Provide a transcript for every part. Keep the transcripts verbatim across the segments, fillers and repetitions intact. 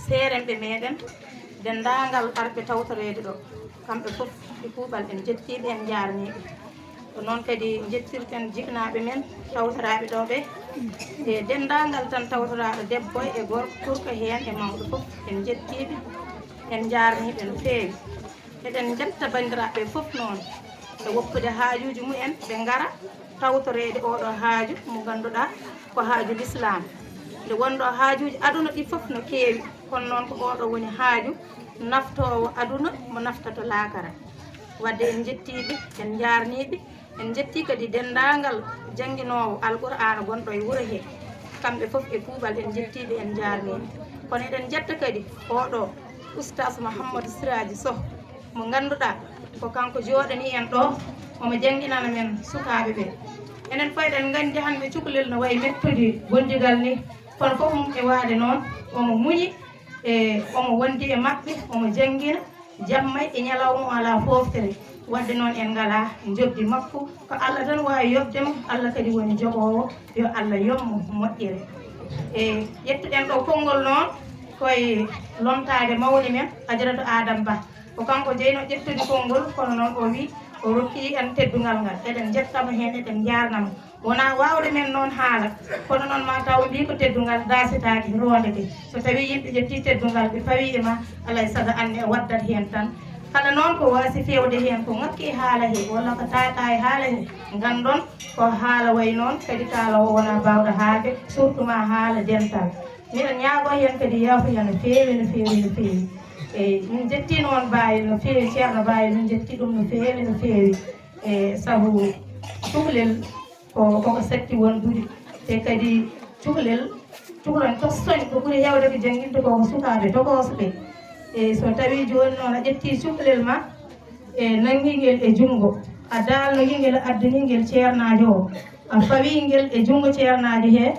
Seerenɓe meɗen, denndaangal arɓe tawtoreede ɗo, kamɓe fof e kuuɓal, en njettii ɓe, en njaarnii ɓe. Ko noon kadi njettirten jiknaaɓe men tawtoraaɓe ɗo ɓe, e denndaangal tan tawtoraaɗo debbo e gorko, kurko heen e mawɗo fof, en njettii ɓe, en njaarnii ɓe no feewi. Eɗen njetta banndiraaɓe fof noon e woppude haajuuji mumen, ɓe ngara tawtoreede ooɗo haaju mo ngannduɗaa ko haaju lislaam. Nde wonɗo haajuuji aduna ɗi fof no keewi, kono noon ko ooɗo woni haaju naftoowo aduna mo naftata laakara. Wadde en njettii ɓe, en njaarnii ɓe, en njettii kadi denndaangal jannginoowo Alqur'aana gonɗo e wuro he. Kamɓe fof e kuuɓal en njettii ɓe, en njaarnii ɓe. Kono eɗen njetta kadi ooɗo Ustaas Mouhamadou Siraaji Soh, mo ngannduɗaa ko kanko jooɗanii en ɗo, omo jannginana men sukaaɓe ɓe. Enen fof eɗen nganndi hannde cukalel no wayi mettude gondigal ni, kono fof mum e waade noon, omo muñi, e omo wondi e maɓɓe, omo janngina, jamma e ñalawma o alaa fooftere. Wadde noon en ngalaa njoɓdi makko, ko Allah tan waawi yoɓde mo, Allah kadi woni joɓoowo, yo Allah yoɓ mo moƴƴere. E ƴettuɗen ɗo konngol noon, koye lomtaade mawni men, Ajaratu Adama Bah. Ko kanko jeyno ƴettude konngol, kono noon o wi o rokki en teddungal ngal. Eɗen njetta mo heen, eɗen njaarna mo. Wonaa waawde men noon haala, kono noon ma taw mbi ko teddungal daasetaake, roondete. So tawii yimɓe ƴettii teddungal, ɓe pawii e ma, alaa e sago aan ne a waddat heen tan. Kala noon ko waasi feewde heen, ko ŋakki e haala he, walla ko taataa e haala he, nganndon ko haala wayi noon, kadi kaaloowo wonaa baawɗo haalde, surtout ma haala dental. Miɗo ñaagoo heen kadi yaafuya no feewi, no feewi, no feewi. Eey, min njettii noon Bayel no feewi, Ceerno Bayel, min njettii ɗum no feewi, no feewi. E sabu cukalel ko, koko satti wondude, te kadi cukalel, cukalel tosoñ ko ɓuri heewde ko jannginte ko, ko sukaaɓe tokosɓe. E so tawii jooni noon a ƴettii cukalel ma, e nanngii ngel e junngo, a daalnongii ngel, a addanii ngel ceernaajo o, a fawii ngel e junngo ceernaajo he,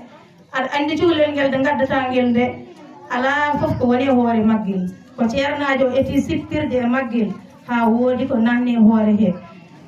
aɗa anndi cukalel ngel nde ngaddataa ngel nde, alaa fof ko woni e hoore maggel. Ko ceernaajo o eti sippirde e maggel haa woodi ko nanni e hoore he.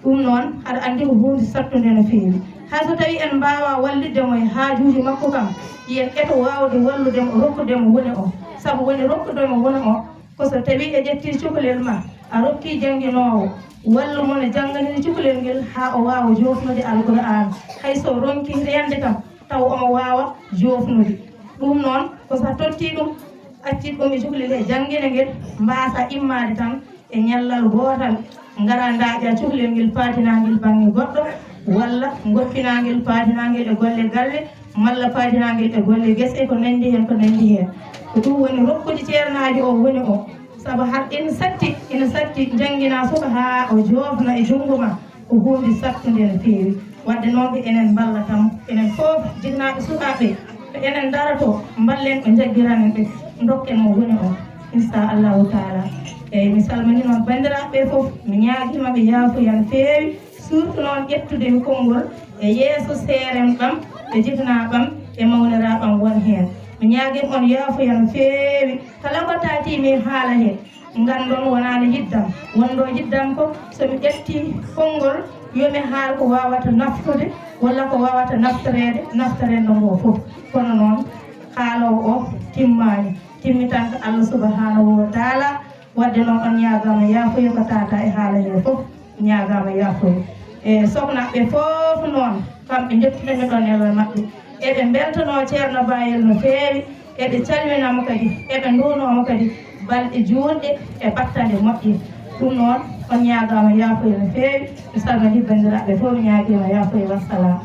Ɗum noon, aɗa anndi ko huunde sattunde no feewi. Hay so tawii en mbaawaa wallitde mo e haajuuji makko kam, yen eto waawde wallude mo, rokkude mo woni o. Sabu woni rokkude mo woni o, ko so tawii a ƴettii cukalel ma, a rokkii jannginoowo, wallu mo no jannganiri cukalel ngel haa o waawa joofnude Alqur'aana. Hay so ronkii reende kam, taw omo waawa joofnude. Ɗum noon, ko so a tottii ɗum, accit ɗum e cukalel he, janngina ngel, mbaasa immaade tan e ñallal gootal, ngara ndaaƴa cukalel ngel, paadinaa ngel bannge goɗɗo, walla ngoppinaa ngel, paadinaa ngel e golle galle, malla paadinaa ngel e golle gese, ko nanndi heen, ko nanndi heen. Ko ɗum woni rokkude ceernaajo o woni o. Sabu har ina satti, ina satti, njannginaa suka haa o joofna e junngo ma. Ko huunde sattunde no feewi. Wadde noon ko enen mballata mo, enen fof jiknaaɓe sukaaɓe, ko enen ndaroto, mballen ɓe, njaggiran ɓe, ndokken mo woni o, inchallahu taala. Eeyi, mi salmini noon banndiraaɓe ɓe fof, mi ñaagiima ɓe yaafuya no feewi, surtout noon ƴettude mi konngol e yeeso seeren ɓam, e jiknaa ɓam, e mawniraaɓam won heen. Mi ñaagiima on yaafuya no feewi, kala ko taatii mi haala heen. Nganndon wonaano yiddam. Wonɗo yiddam ko so mi ƴettii konngol, yo mi haal ko waawata naftude walla ko waawata naftoreede, naftorendo ngo fof. Kono noon, kaaloowo o timmaani. Timmitanke Allah subhanahu wa taala. Wadde noon, on ñaagaama yaafuya ko taataa e haala hee fof. Ñaagaama yaafuya. E soknaaɓe fof noon, kamɓe njettude mi ɗoon e maɓɓe. Eɓe mbeltanoo Ceerno Bayel no feewi. Eɓe calmina mo kadi, eɓe nduwnoo mo kadi balɗe juutɗe e battane moƴƴe. Ɗum noon, on ñaagaama yaafuya no feewi. Mi salmini banndiraaɓe fof, mi ñaagiima yaafuya. Wassalam.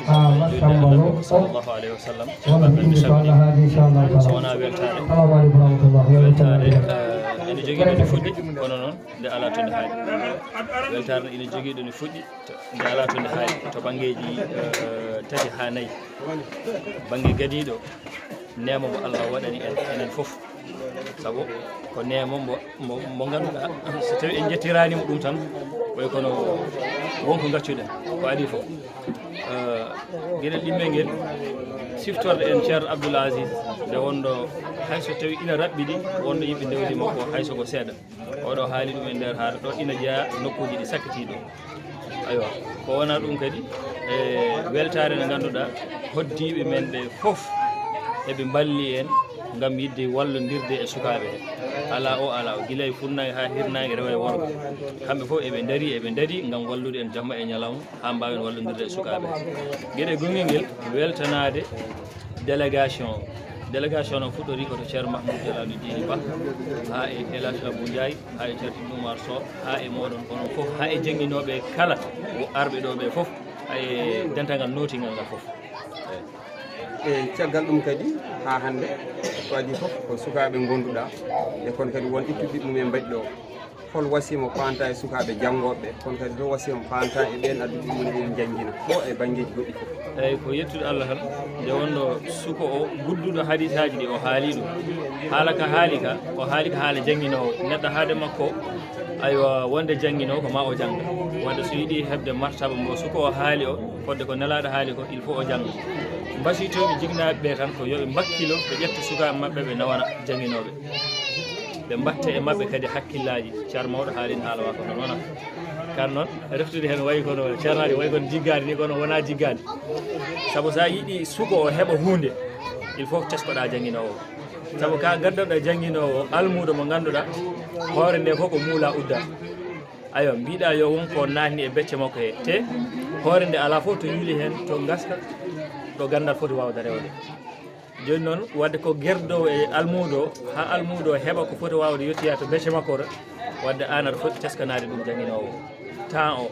Ah, machallah. Sallallahu alayhi wa sallam. Wala mi indi ko Allah haali, inchallah. So wonaa weltaare. Assalamu aleykum wa rahmatullah. Weltaare, eh, ene jogii ɗo nde fuɗɗi, kono noon nde alaa to nde haaɗi. Weltaare ene jogii ɗo nde fuɗɗi, to, nde alaa to nde haaɗi, to banngeeji, eh, tati haa nayi. Bannge gadiiɗo, neema mo Allah waɗani en, enen fof. Sabu ko neema mo, mo, mo ngannduɗaa, so tawii en njettiraani mo ɗum tan, way kono won ko ngaccuɗen, ko adii fof. Eh, geɗel ɗimmel ngel, siftorde en Ceerno Abdoul Aziz, nde wonɗo, hay so tawii ina raɓɓiɗi, wonɗo yimɓe ndewdi makko, hay so ko seeɗa. Oɗo haali ɗum e nder haala ɗo, ina jeyaa nokkuuji ɗi sakkitii ɗo. Aywa, ko wonaa ɗum kadi, e weltaare nde ngannduɗaa, hoddiiɓe men ɓe fof eɓe mballi en, Ngam yiɗde wallondirde e sukaaɓe he. Alaa o, alaa o, gila e funnaange haa hirnaange, rewo e worgo. Kamɓe fof eɓe ndarii, eɓe ndarii ngam wallude en jamma e ñalawma, haa mbaawen wallondirde e sukaaɓe he. Geɗe gongel ngel, weltanaade délégation o. Délégation o fuɗɗorii ko to Ceerno Mahmoud Jalaalu Diini Bah, haa e El Hadj Abou Ndiaye, haa e Ceerno Ibn Oumar Sow, haa e mooɗon onon fof, haa e jannginooɓe kala, wo arɓe ɗo ɓe fof, haa e dental ngal nootingal ngal fof. Eey. E caggal ɗum kadi, haa hannde, ko adii fof ko sukaaɓe ngonduɗaa, e kono kadi won ittuɓe ɓiɓɓe mum en mbaɗi ɗo. Hol wasiya mo paanta e sukaaɓe janngooɓe ɓe, kono kadi hol wasiya mo paanta e ɓeen adduɓe ɗum en njannginaa, ko e banngeeji goɗɗi fof? Eey, ko yettude Allah tan, nde wonno suko o gudduɗo hadiisaaji ɗi o haali ɗum. Haala ka haali ka, o haali ka haala jannginoowo. Neɗɗo haade makko, aywa, wonde jannginoowo ko ma o jannga. Wadde so yiɗi heɓde martaba mbo suko o haali o, fodde ko Nelaaɗo haali ko, il faut o jannga. Mbasiytoomi jiknaaɓe ɓe tan ko yo ɓe mbakkilo, ɓe ƴetta sukaaɓe maɓɓe, ɓe nawana jannginooɓe. Ɓe mbatta e maɓɓe kadi hakkillaaji. Ceerno mawɗo haali no haala wa ko noon wona. Kan noon, reftude heen wayi kono ceernaaji, wayi kono jiggaade ni, kono wonaa jiggaade. Sabu so a yiɗi suko o heɓa huunde, il faut teskoɗaa jannginoowo. Sabu ka gaddanɗo jannginoowo almuudo mo ngannduɗaa, hoore nde fof ko muula udda. Ayo, mbiɗa yo won ko naatni e becce makko he. Te hoore nde alaa fof to yuuli heen, to ngaska, ɗo ganndal foti waawde rewde. Jooni noon, wadde ko gerdoowo e almuudo o, haa almuudo o heɓa ko foti waawde yettoyaade to becce makko to, wadde aan aɗa foti teskanaade ɗum jannginoowo o. Temps o,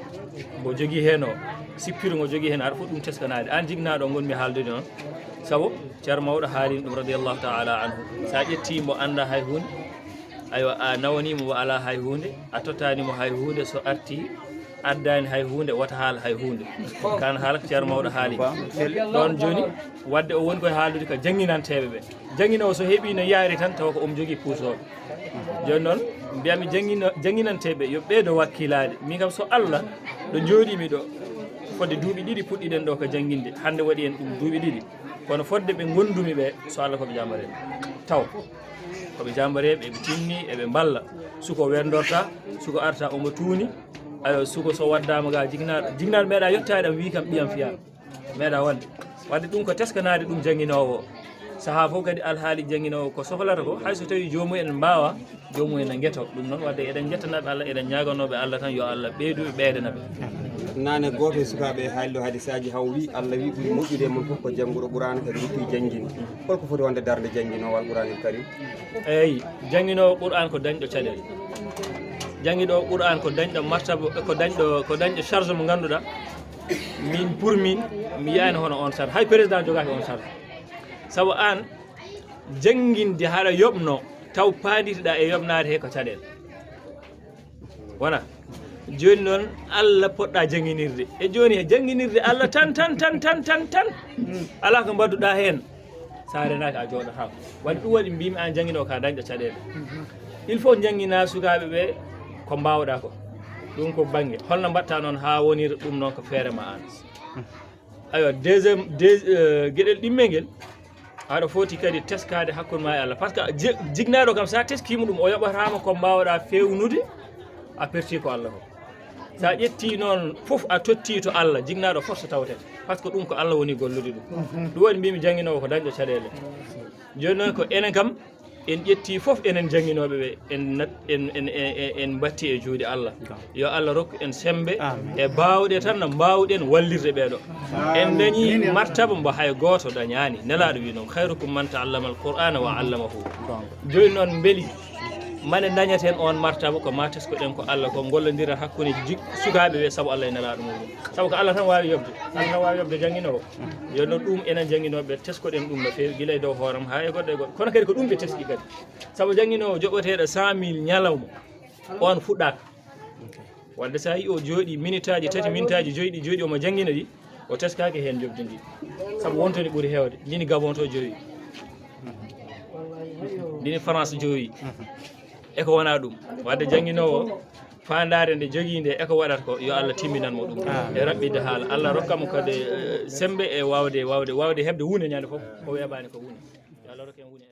mbo jogii heen o, sippiro ngo jogii heen, aɗa foti ɗum teskanaade. Aan jiknaaɗo ngonmi haaldude noon, sabu Ceerno mawɗo haalii ɗum radiyallahu taala anhu. So a ƴettii mbo anndaa hay huunde, aywa, a nawanii mo mbo alaa hay huunde, a tottaani mo hay huunde, so artii, addaani hay huunde, wota haal hay huunde. Kan haala ko Ceerno mawɗo haali. Ɗoon jooni, wadde o woni koye haaldude ka jannginanteeɓe ɓe. Jannginoowo so heɓii no yaari tan, tawa ko omo jogii puusooɓe. Jooni noon, mbiyatmi janngino-, jannginanteeɓe yo ɓeydo wakkilaade. Min kam so Allah, ɗo njooɗiimi ɗo, fodde duuɓi ɗiɗi puɗɗiɗen ɗo ka jannginde. Hannde waɗi en ɗum duuɓi ɗiɗi. Kono fodde ɓe ngondumi ɓe, so Allah ko ɓe jaambareeɓe. Taw, ko ɓe jaambareeɓe, eɓe tinni, eɓe mballa. Suko wenndorta, suko arta omo tuuni. Ayo, suko so waddaama ga jiknaaɗo, jiknaaɗo meeɗa yottaade am, wii kam ɓiyam fiyaa. Meeɗa wonde. Wadde ɗum ko teskanaade ɗum jannginoowo o. Sahaa fof kadi alhaali jannginoowo ko sohlata ko, hay so tawii joomum en mbaawa, joomum en ne ngeto. Ɗum noon wadde eɗen njettanaɓe Allah, eɗen ñaaganooɓe Allah tan yo Allah ɓeydu ɓeydana ɓe. Naane gooto e sukaaɓe haali ɗo hadisaaji haw wi Allah wi ɓuri moƴƴude e mon fof ko jannguɗo Qur'aana kadi ruttii jannginde. Holko foti wonde darnde jannginoowo Al Qur'aanil Karim? Eeyi, jannginoowo Qur'aan ko dañɗo caɗeele. Jannginoowo Qur'aan ko dañɗo martaba, ko dañɗo, ko dañɗo charge mo ngannduɗaa, min pour min, mi yiyaani hono on charge. Hay président jogaaki on charge. Sabu aan, jannginde haɗa yoɓno, taw paanditiɗaa e yoɓnaade he ko caɗeele. Wona? Jooni noon, Allah poɗɗa jannginirde. E jooni he jannginirde Allah tan, tan, tan, tan, tan, tan. Alaa ko mbaɗduɗaa heen. So a renaaki a jooɗotaako. Wadde ɗum waɗi mbimi aan jannginoowo ka dañɗo caɗeele. Il faut njannginaa sukaaɓe ɓe ko mbaawɗaa ko. Ɗum ko bannge. Holno mbaɗta noon haa wonira ɗum noon ko feere ma aan? Aywa, deuxième, deux, euh, geɗel ɗimmel ngel, aɗa foti kadi teskaade hakkunde ma e Allah. Par ce que je-, jiknaaɗo kam, so a teskiima ɗum, o yoɓataama ko mbaawɗaa feewnude, a perti ko Allah ko. So a ƴetti noon fof, a totti to Allah, jiknaaɗo force tawtete. Par ce que ɗum ko Allah woni gollude ɗum. Ɗum waɗi mbimi jannginoowo ko dañɗo caɗeele. Jooni noon ko enen kam, en ƴetti fof enen jannginooɓe ɓe, en nat-, en, en, en, en, en mbatti e juuɗe Allah. Yo Allah rokku en semmbe e baawɗe tan no mbaawɗen wallirde ɓee ɗo. En dañi martaba mbo hay gooto dañaani. Nelaaɗo wi noon, "Khayrukum man ta'allama al-Qur'ana wa 'allamahu." Jooni noon mbeli mane dañaten on martaba ko ma teskoɗen ko Allah ko ngollondira hakkunde jik-, sukaaɓe ɓe sabu Allah e Nelaaɗo muɗum. Sabu ko Allah tan waawi yoɓde. Allah tan waawi yoɓde jannginoowo. Yo no ɗum enen jannginooɓe teskoɗen ɗum no feewi gila e dow hooram haa e goɗɗo e goɗɗo. Kono kadi ko ɗum ɓe teski kadi. Sabu jannginoowo joɓoteeɗo cent mille ñalawma, on fuɗɗaaka. Wadde so a yii o jooɗii minitaaji tati, minitaaji joyi ɗi jooɗii omo janngina ɗi, o teskaaki heen joɓde ndi. Sabu wonto ndi ɓuri heewde, ndini Gabon to joyi. Ndini France joyi. E ko wonaa ɗum. Wadde jannginoowo, faandaare nde jogii nde, e ko waɗata ko, yo Allah timminan mo ɗum. E raɓɓiɗde haala. Allah rokka mo kadi, eh, semmbe e waawde, waawde, waawde heɓde huunde ñande fof, ko weeɓaani ko huunde. Yo Allah rokku en huunde.